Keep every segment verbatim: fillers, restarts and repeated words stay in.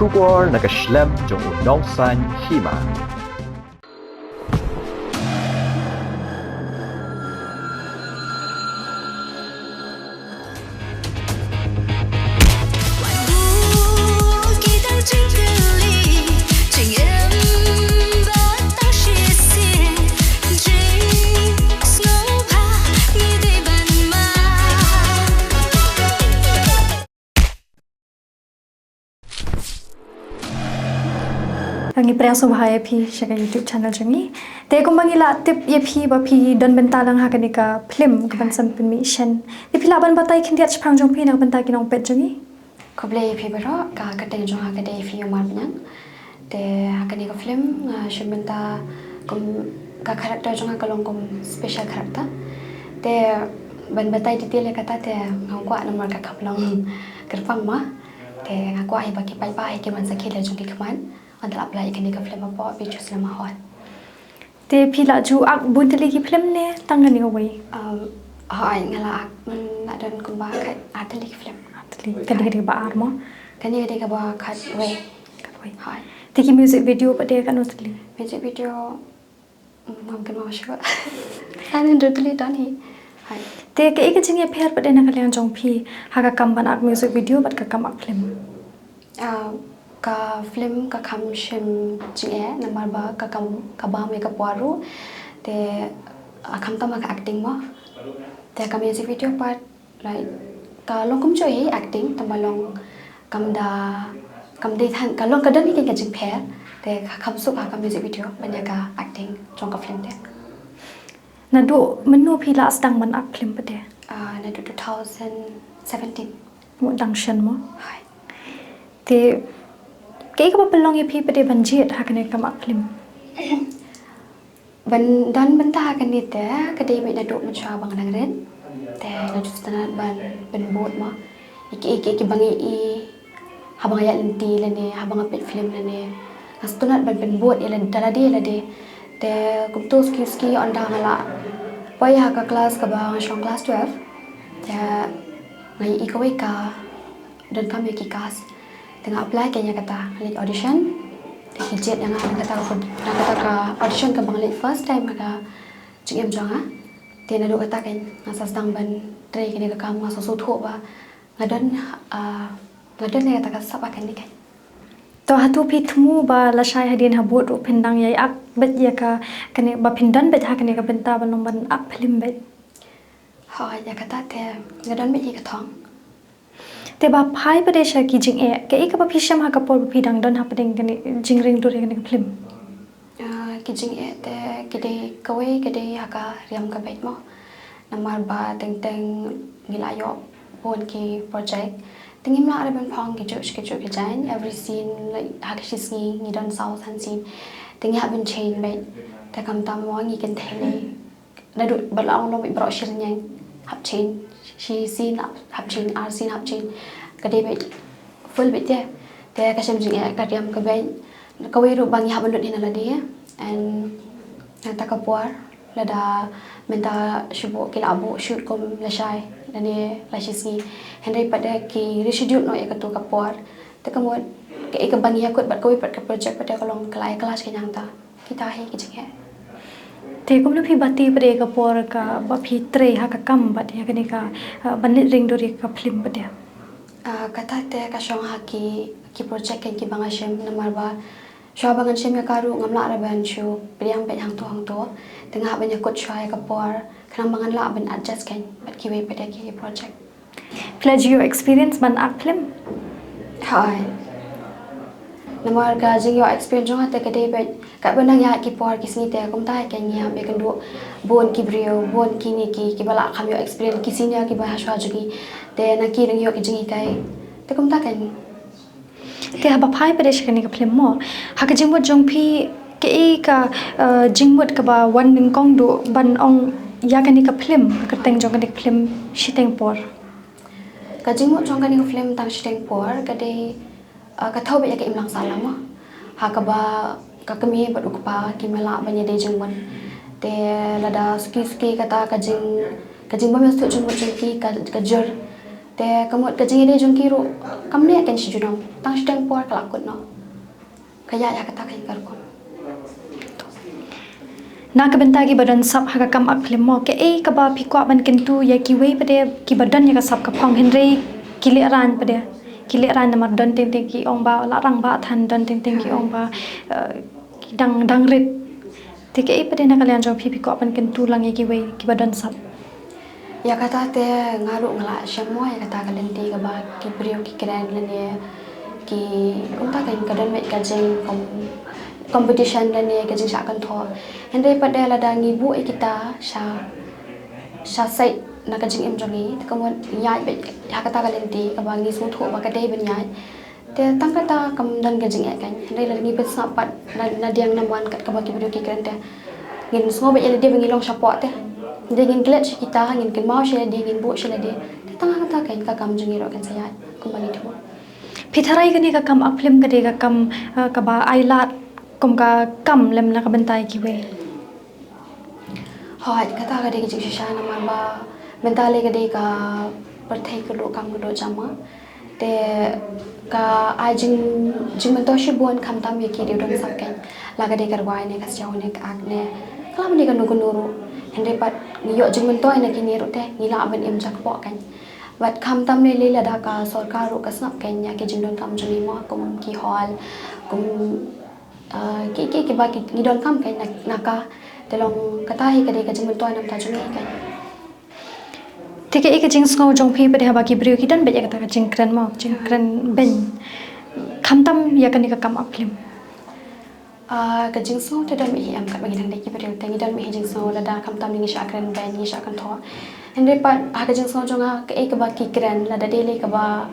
Khubor na ka shlem jong u nongsaiñ hima. Ngi pdiang sngewbha ïa phi sha ka YouTube channel jong ngi. Te kumba ngi la tip ïa phi ba phi don bynta lang ha kane ka film ka ban san pynmih shen. Te phi lah ban batai khyndiat shaphang jong phi na ka bynta ki nongpeit jong ngi. Khublei ïa phi baroh, ka kyrteng jong nga ka dei Fiona Marbiang. Te ha kane ka film nga shim bynta kum ka character jong nga ka long kum special character. Te ban batai detail ïa kata te nga kwah namar ka kham long kyrpang ma. Te nga kwah hi ba ki paidbah hi ki ban sakhi la jong ki khmat. Ynda la pynlait ïa kane ka film hapoh Bijou Cinema Hall. Te phi la ju ak bun tylli ki film ne tang kane kawei? Um, hooid, nga la ak, mm, la don kumba khat ar tylli ki film. Ar tylli. Kane ka dei kaba ar mo? Kane ka dei kaba khatwei. Khatwei. Hooid. Te ki music video pat de katno tylli? Music video, mm, ngam kynmaw shuh. Ar tylli don hi. Hooid. Te kaei ka jingïapher pat de na ka liang jong phi ha ka kam ban ak music video bad ka kam ak film? Ah, ka film ka kham shim jingeh namar ba ka kam ka bam ïa ka por ruh. Te, ah, khamtam ha ka acting mo. Te ka music video pat, like, ka long kumjuh hi acting tang ba long kam da, kam dei than, ka long ka don hi ka jingpher. Te ka kham suk ha ka music video ban ïa ka acting jong ka film te. Naduh mynno phi la sdang ban ak film pat de? Ah, naduh two thousand seventeen. Mut dang shen mo? Hooid. Te kaei kaba pynlong ïa phi pat de ban jied ha kane ka kam ak film? Ban don bynta ha kane te ka dei beit naduh mynshuwa ba nga dang rit. Te nga ju sngewtynnat ban pynbud mo ïa kiei kiei kiba nga ïohi haba nga ïaid lynti lane haba nga peit film lane. Nga sngewtynnat ban pynbud ïa lade da lade ïa lade. Te kumto suki suki ynda nga la poi ha ka klas kaba nga shong, klas twelve. Te nga ïohi kawei ka donkam ïa ki cast. Te nga apply kein ïa kata, nga leit audition. Te ki jied ïa nga na kata ka, na kata ka audition kaba nga leit first time ha ka jingim jong nga. Te naduh kata kein nga sa sdang ban trei kane ka kam, nga sa sngewthuh ba nga don, ah, nga don ïa kata ka sap ha kane kein. To hato phi thmu ba lashai hadien habud ruh phin dang ïai ak beit ïa ka, kane ba phin don beit ha kane ka bynta ban long ban ak film beit? Hooid, ïa kata te nga don beit hi ka thong. Te ba phai pat de sha ki jingeh, kaei kaba phi shem ha ka por ba phi dang don hapdeng kane jingring dur ïa kane ka film? Ah, ki jingeh te ki dei kawei ka dei ha ka riam ka beit mo. Namar ba teng teng ngi la ïoh bun ki project. Te ngim lah ruh ban phong kijuh kijuh ki jaiñ, every scene, like, ha ka shi sngi ngi don saw san scene. Te ngi hap ban change beit. Te khamtam mo ngi kynthei lei. Naduh ba la ong long beit baroh shi rynïeng hap change, shi scene hap, hap change, ar scene hap change. Ka dei beit full beit te. Te ka shem jingeh, ka riam ka beit. Kawei ruh ba ngi hap ban lut hi na lade. And na kata ka por lada mynta shu buh ki la buh shoot kum lashai lane la shi sngi. Hynrei pat de ki reschedule noh ïa katu ka por. Te ka mut kaei kaba ngi ïakut bad kawei pat ka project pat de ka long ka la ïa clash kein hangta. Kita hi ki jingeh. Te kumno phi bati pat de ka por kaba phi trei ha ka kam bad ïa kane ka, ah, ban leit ring dur ïa ka film pat de? Ah, kata te ka shong ha ki, ki project kein kiba nga shem namar ba shuwa ba ngan shem ïa ka ruh ngam lah ruh ban shu pdiang beit hangto hangto. Te nga hap ban ïakut shuwa ïa ka por khnang ba ngan lah ban adjust kein bad kiwei pat de ki project. Phi la ju ïoh experience ban ak film? Hooid. Namar ka jingïoh experience jong nga te ka dei beit katba nang ïaid ki por ki sngi te kumta kein ngi hap ïakynduh bun ki briew, bun kine ki, kiba la kham ïoh experience, ki senior kiba ha shuwa jong ngi. Te na ki nang ïoh ki jinghikai. Te kumta kein. Te haba phai pat de sha kane ka film mo, ha ka jingmut jong phi kaei ka, eh, jingmut kaba wan nyngkong duh ban ong ïa kane ka film, ka kyrteng jong kane ka film Shiteng Por? Ka jingmut jong kane ka film Tang Shiteng Por ka dei, eh, ka thew beit ïa ka imlang sahlang mo. Ha kaba ka kmie bad u kpa kim lah ban ïadei jingmut. Te lada suki suki kata ka jing, ka jingbym ïasuk jingmut jong ki ka, ka jur Te ka mut ka jingïadei jong ki ruh kam neh kein shi junom, tang shiteng por ka la kut noh. Ka ïaid ha kata ka jingkyrkhu. Na ka bynta kiba don sap ha ka kam act film mo, kaei kaba phi kwah ban kyntu ïa kiwei pat de kiba don ïa ka sap ka phong, hynrei ki lehraiñ pat de. Ki lehraiñ namar don teng teng ki ong ba la rangbah than, don teng teng ki ong ba, eh, ki dang, dang rit. Te kaei pat de na ka liang jong phi phi kwah ban kyntu lang ïa kiwei kiba don sap? Ïa kata te nga ruh nga la shem mo ïa kata ka lynti kaba ki briew ki kren lane ki, kumta ka, ka don beit ka jing com-, competition lane ka jingshah kynthoh. Hynrei pat de lada ngi buh ïa kita sha, sha sait na ka jingim jong ngi, te ka mut ngi ïaid beit ha kata ka lynti kaba ngi sngewthuh ba ka dei ban ïaid. Te tang kata kam don ka jingeh kein. Hynrei lada ngi pynsngap pat na, na diang na mon kat kaba ki briew ki kren te, ngin sngew beit ïa lade ba ngi long shapoh te. Hynrei ngin klet sha kita, ngin kynmaw sha lade, ngin buh sha lade. Te tang kata kein ka kam jong ngi ruh kan sa ïaid kumba ngi thmu. Phi tharai kane ka kam act film ka dei ka kam, eh, kaba ai lad kum ka kam lem na ka bynta ïa kiwei? Hooid, kata ka dei ka jingshisha namar ba mynta lei ka dei ka pyrthei ka duh kam ka duh jam ma. Te ka ai jing, jingmyntoi shibun khamtam ïa ki riew don sap kein. La ka dei ka rwai ne ka sñiaw ne ka act ne ka la ban dei kano kano ruh. Hynrei pat ngi ïoh jingmyntoi na kine ruh te ngi lah ban im jakpoh kein. Bad khamtam lei lei lada ka sorkar ruh ka sngap kein ïa ki jingdonkam jong ngi mo, kum ki hall, kum Ah, ki, ki, kiba ki, ngi donkam kein na, na ka. Te long kata hi ka dei ka jingmyntoi na ka bynta jong ngi kein. Te kaei ka jingsngew jong phi pat de haba ki briew ki don beit ïa kata ka jingkren mo, jingkren beiñ, khamtam ïa kane ka kam act film? Ah, ka jingsngew te don beit hi em, katba ngi dang dei ki briew te ngi don beit hi jingsngew lada khamtam ngi shah kren beiñ, ngi shah kynthoh. Hynrei pat ha ka jingsngew jong nga kaei kaba ki kren lada dei lei kaba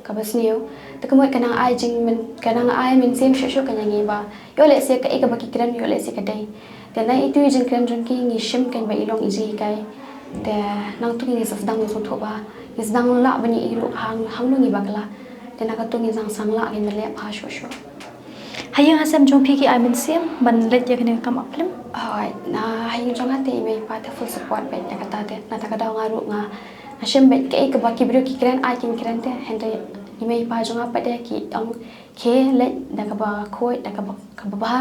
kaba sniew. Te ka mut ka nang ai jingmyn, ka nang ai mynsiem shuh shuh ka ïa ngi ba ïoh lehse kaei kaba ki kren ïoh lehse ka dei. Te na itu i jingkren jong ki ngi shim kein ba i long i jinghikai. Te nangtu ngi sa sdang sngewthuh ba ngi sdang lah ban ïohi ruh hang, hangno ngi bakla. Te na katu ngi sdang sdang lah kein ban leh bha shuh shuh. Ha ïing ha sem jong phi ki ai mynsiem ban leit ïa kane ka kam act film? Hooid, na ha ïing jong nga te i mei i pa te full support beit ïa kata te. Na kata ka daw nga ruh nga, nga shem beit kaei kaba ki briew ki kren ai kin kren te. Hynrei i mei i pa jong nga pat de ki ong khie leit da kaba khuid da kaba, kaba bha.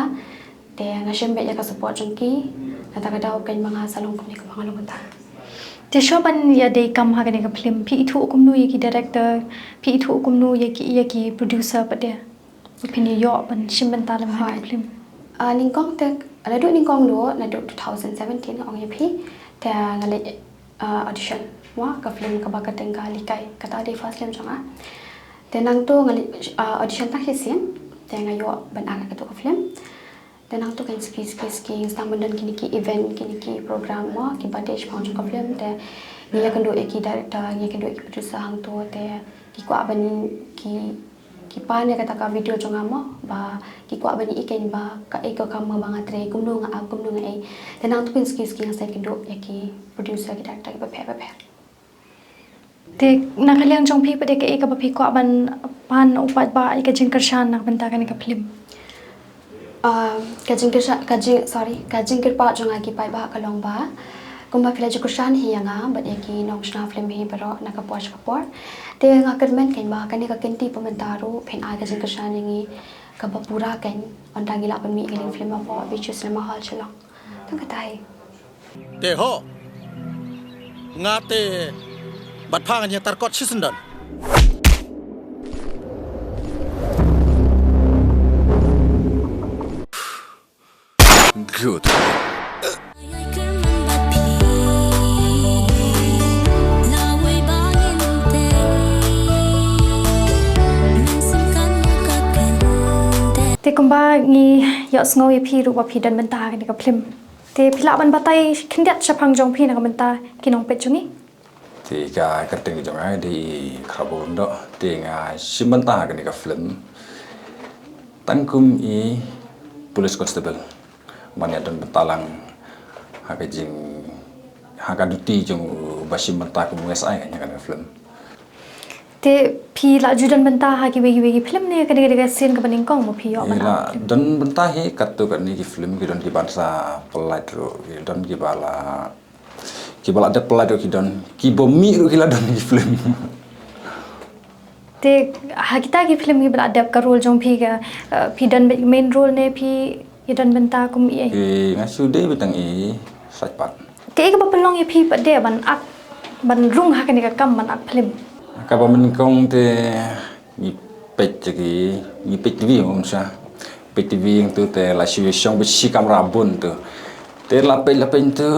Te nga shem beit ïa ka support jong ki. Na kata ka daw kein ba nga sa long kumne kaba nga long mynta. Te shuwa ban ïa dei kam ha kane ka film phi ithuh kumno ïa ki director, phi ithuh kumno ïa ki, ïa ki producer pat de? Phin ïoh ban shim bynta lem ha ka film? Ah, nyngkong te, naduh nyngkong duh, naduh two thousand seventeen nga ong ïa phi, te nga leit, ah, audition. Mo, ka film kaba kyrteng ka Likai, kata dei first film jong nga. Te nangtu nga leit, ah, audition tang shisien, te nga ïoh ban act ha katu ka film. Te nangtu kein suki suki suki ngi sdang ban don kine ki event, kine ki program mo, kiba dei shaphang jong ka film, te ngi ïakynduh ïa ki director, ngi ïakynduh ïa ki producer hangtu, te ki kwah ban ki, ki pan ïa kata ka video jong nga mo, ba ki kwah ban ïohi kein ba kaei ka kam ba nga trei, kumno nga act, kumno nga ei. Te nangtu kein suki suki nga sa ïakynduh ïa ki producer, ki director kiba pher bapher. Te na ka liang jong phi pat de kaei kaba phi kwah ban pan u paidbah ïa ka jingkyrshan na ka bynta kane ka film? Ah, ka jingkyrshan, ka jing, sorry, ka jingkyrpad jong nga ki paidbah ka long ba kumba phi la ju kyrshan hi ïa nga bad ïa ki nongshna film hi baroh na ka por sha ka por. Te nga kyrmen kein ba kane ka kynti pat mynta ruh phin ai ka jingkyrshan ïa ngi kaba pura kein, ynda ngi lah ban mih ïa kane ka film hapoh Bijou Cinema Hall Shillong. Tang katai. Te ho. Nga te bad pha ngan ïa tarkot shisyndon. Good. Te kumba ngi ïohsngew ïa phi ruh ba phi don bynta ha kane ka film. Te phi lah ban batai khyndiat shaphang jong phi na ka bynta ki nongpeit jong ngi? Te ka kyrteng jong nga dei Khrabo Lyngdoh. Te nga shim bynta ha kane ka film tang kum i police constable. Ban ïa don bynta lang ha ka jing, ha ka duty jong u ba shim bynta kum u S I ha kane ka film. Te phi la ju don bynta ha kiwei kiwei ki film ne kane ka dei ka sien kaba nyngkong ba phi ïoh bynta? Ngi la don bynta hi katto katne ki film, ki don kiba sa pynlait ruh, ki don kiba la, kiba la dep pynlait ruh ki don, kiba mih ruh ki la don ki film. Te ha kita ki film kiba la dep, ka role jong phi ka, eh, phi don beit main role ne phi ïa don bynta kum i? Eh, nga shu dei beit tang i side part. Kaei kaba pynlong ïa phi pat de ban act, ban rung ha kane ka kam ban act film? Kaba nyngkong te ngi peit ki, ngi peit T V, um sha peit T V hangtu te la shu shong beit shi kamra bun tu. Te la peit, la peit tu,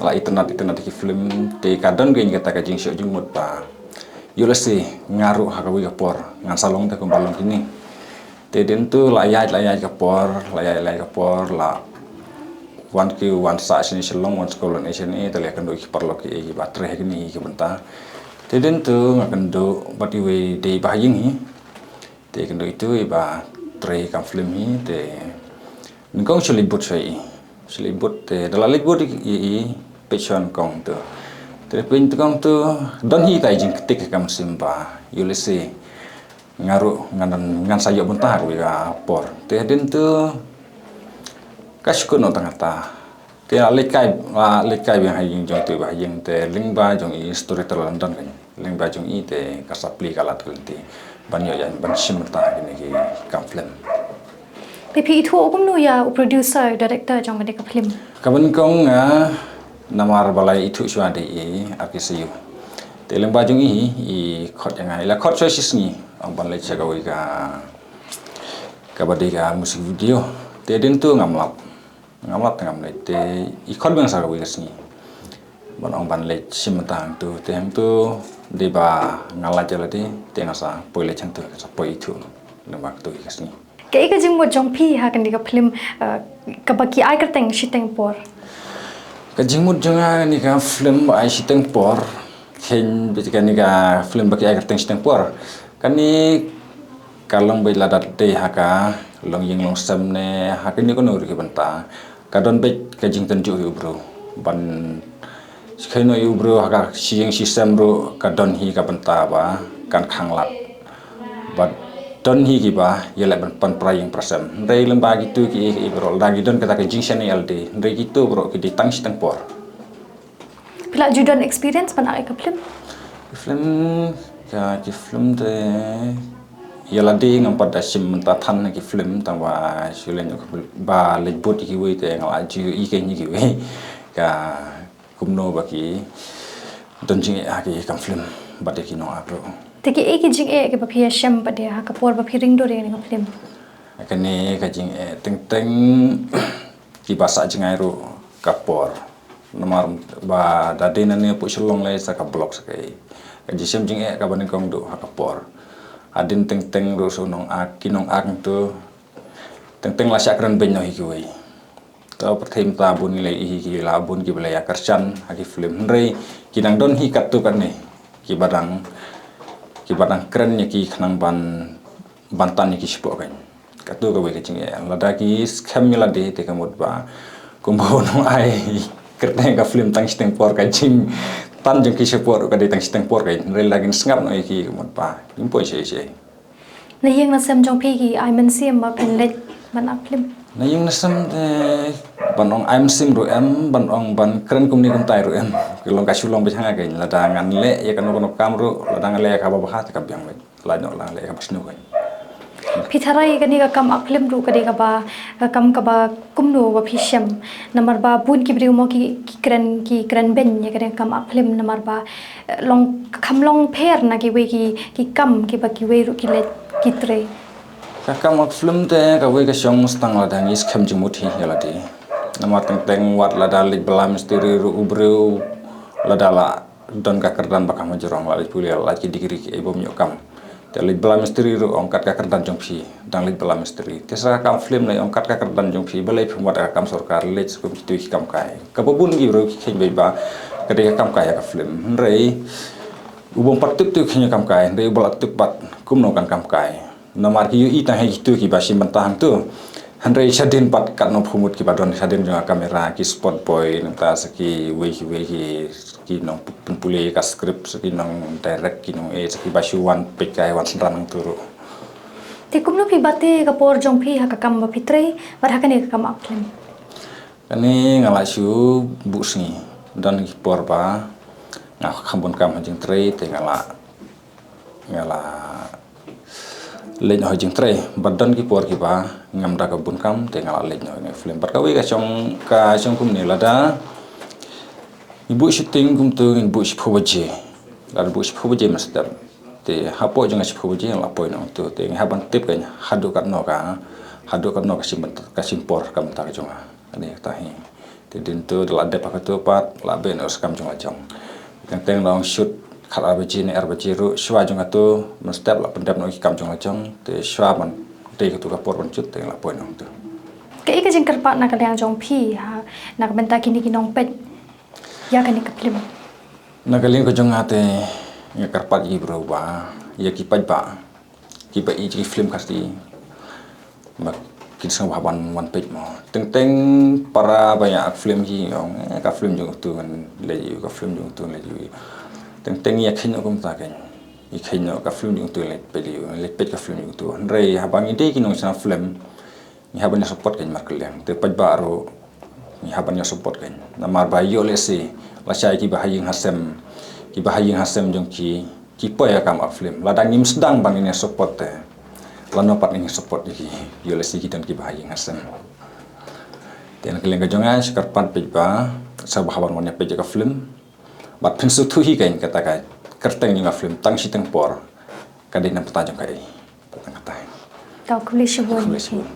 la itynnad, itynnad ki film, te ka don keiñ kata ka jingshoh jingmut ba ïoh lehse nga ruh ha kawei ka por ngan sa long te kumba long kine. Te dien tu la ïaid, la ïaid ka por, la ïaid, la ïaid ka por, la wan ki wan sah shane Shillong, wan skul lane shane, te la kynduh ki paralok kiei kiba trei ha kine ki bynta. Te dien tu nga kynduh bad iwei de iba ha ïing hi. Te kynduh itu iba trei kam film hi, te nyngkong shu leit bud shuwa i. Shu leit bud, te da la leit bud i, i peit shuwa nyngkong tu. Te peit nyngkong tu don hi tai jingktik ha ka mynsiem ba ïoh lehse nga ruh ngan, ngan sa ïoh bynta ha kawei ka por. Te hadien tu ka shu kut noh tang kata. Te la leit kai, la leit kai biang ha ïing jong itu iba ha ïing, te lyngba jong i storyteller London kane. Lyngba jong i te ka sa plie ka lad ka lynti ban ïoh ïa ban shim bynta ha kine ki kam film. Te phi ithuh kumno ïa u producer, director jong kane ka film? Kaba nyngkong nga namar ba la ithuh shuwa de i R K Syiem. Te lyngba jong i, i khot ïa nga, i la khot shuwa shi sngi ong ban leit sha kawei ka, kaba dei ka music video. Te dien tu ngam lap. Ngam lap te ngam leit, te i khot biang sa kawei ka sngi ban ong ban leit shim bynta hangtu, te hangtu dei ba nga lait ïa lade, te nga sa poi leit hangtu, nga sa poi ithuh lyngba katu ka sngi. Kaei ka jingmut jong phi ha kane ka film, eh, kaba ki ai kyrteng Shiteng Por? Ka jingmut jong nga ha kane ka film ba ai Shiteng Por, khein beit kane ka film ba ki ai kyrteng Shiteng Por. Kane ka long beit lada dei ha ka longïing longsem ne ha kane kano ruh ki bynta, ka don beit ka jingtynjuh ïa u briew ban shakri noh ïa u briew ha ka shi ïing shi sem ruh, ka don hi ka bynta ba kan khanglad. Bad don hi kiba ïaleh ban pan pra ïing pra sem. Hynrei lyngba kitu ki, ki baroh lada ki don kata ka jingshaniah lade, hynrei kitu baroh ki dei tang shiteng por. Phi la ju don experience ban act ïa ka film? Ki film, ka, ki film te ïa lade ngam pat da shim mynta than ki film, tang ba shu leit ba leit bud ïa kiwei te nga la ju ïohi kein ïa kiwei ka kumno ba ki don jingeh ha ki kam film bad ïa ki nongak ruh. Te kiei ki jingeh kiba phi ïashem pat de ha ka por ba phi ring dur ïa kane ka film? Kane ka jingeh teng teng kiba sah jngai ruh ka por. Namar ba da dei nangne hapoh Shillong lei sa ka block sa kaei. Ka jingshem jingeh kaba nyngkong duh ha ka por. Hadien teng teng ruh sa u nongak, ki nongak tu teng teng la shah kren beiñ noh ïa kiwei. To pyrthei mynta bun ngi la ïohi ki la bun kiba la ïa kyrshan ha ki film, hynrei ki dang don hi katto katne kiba dang, kiba dang kren ïa ki khnang ban, ban tan ïa ki shapoh kein. Kato kawei ka jingeh. Lada ki skhem ïa lade te ka mut ba kumba u nongai kyrteng ka film tang shiteng por, ka jingtan jong ki shapoh ruh ka dei tang shiteng por kein. Hynrei lada kin sngap noh ïa ki ka mut ba kim poi shisha. Na ïing na sem jong phi ki ai mynsiem ba phin leit ban act film? Na ïing na sem te ban ong ai mynsiem ruh em, ban ong ban kren kumne kumtai ruh em. Ka long ka shu long beit ha nga kein, lada ngan leh ïa kano kano kam ruh, lada ngan leh ïa kaba bha te ka biang beit. Lait noh lada ngan leh ïa kaba sniew kein. Phi tharai kane ka kam act film ruh ka dei kaba, ka kam kaba kumno ba phi shem? Namar ba bun ki briew mo ki, ki kren, ki kren beiñ ïa kane ka kam act film namar ba, eh, long, kham long pher na kiwei ki, ki kam kiba kiwei ruh ki leit ki trei. Ka kam act film te kawei ka shong tang lada ngi skhem jingmut hi ïa lade. Namar teng teng wat lada leit bylla mistri ruh u briew, lada la don ka kyrdan ba kham jrong, la leit pule, la lait ki degree kiei bym ïoh kam. Te leit bylla mistri ruh ong kat ka kyrdan jong phi dang leit bylla mistri. Te sa ka kam film lei ong kat ka kyrdan jong phi, balei phim wad ka kam sorkar, leit sa kum kitu ki kam kai. Kaba bun ki briew ki kheiñ beit ba ka dei ka kam kai ïa ka film. Hynrei u bym pat tip tu ki kheiñ ïa kam kai, hynrei uba la tip pat kumno kan kam kai. Namar ki ïohi tang ha kitu kiba shim bynta hangtu. Hynrei shadien pat katno phi mut kiba don shadien jong ka kamera, ki spot boy, nangta sa kiwei kiwei ki, ki nongpynpule ka script, sa ki nong direct, ki nong, eh, sa kiba shu wan peit kai wan synran hangtu ruh. Te kumno phi bat ïa ka por jong phi ha ka kam ba phi trei bad ha kane ka kam act film? Kane nga la shu buh sngi. Don ki por ba nga kham bun kam ha jingtrei te nga la nga la leit noh jingtrei, bad don ki por kiba ngam da ka bun kam te nga la leit noh ïa kane ka film. Bad kawei ka shong, ka shong kumne, lada ngi buh shooting kumtu ngin buh shiphew baje. Lada buh shiphew baje mynstep, te hapoh jong ka shiphew baje nga la poi noh kumtu. Te ngi hap ban tip kein haduh katno ka, haduh katno ka shim, ka shim por ka bynta ka jong nga. Kane kata hi. Te hadien tu da la dep ha katu pat la beh noh ka kam jong la jong. Teng teng la ong shoot khat ar baje ne ar baje ruh, shuwa jong katu mynstep la pyndep noh ki kam jong la jong. Te shuwa ban dei katu ka por ban shoot te la poi noh kumtu. Kaei ka jingkyrpad na ka liang jong phi, ha, na ka bynta kine ki nongpeit ïa kane ka film? Na ka liang ka jong nga te nga kyrpad ïa ki briew ba, ïa ki paidbah kiba ïeit ïa ki film Khasi, ba kin sngewbha ban wan peit mo. Teng teng para ba ïa film ki ong, eh, ka film jong utu ngan leit ïa u, ka film jong utu ngan leit ïa u. Teng teng ïa kheiñ noh kumta kein. Ïa kheiñ noh ka film jong utu, leit peit ïa u, leit peit ka film jong utu. Hynrei haba ngi dei ki nongshna film, ngi hap ban ïa support kein markylliang. Te paidbah ruh ngi hap ban ïa support kein. Namar ba ïoh lehse lashai kiba ha ïing ha sem, kiba ha ïing ha sem jong ki, ki poi ïa ka kam art film. Lada ngim sdang ban ngin ïa support te lano pat ngin ïa support ïa ki? Ïoh lehse ki don kiba ha ïing ha sem. Te na ka liang ka jong nga shu kyrpad paidbah, sngewbha ban wan ïa peit ïa ka film. Bad pynsngewthuh hi kein kata ka kyrteng jong ka film, Tang Shi Tang Por, ka dei na bynta jong kaei. Tang kata. Tau khublei shibun. Khublei shibun.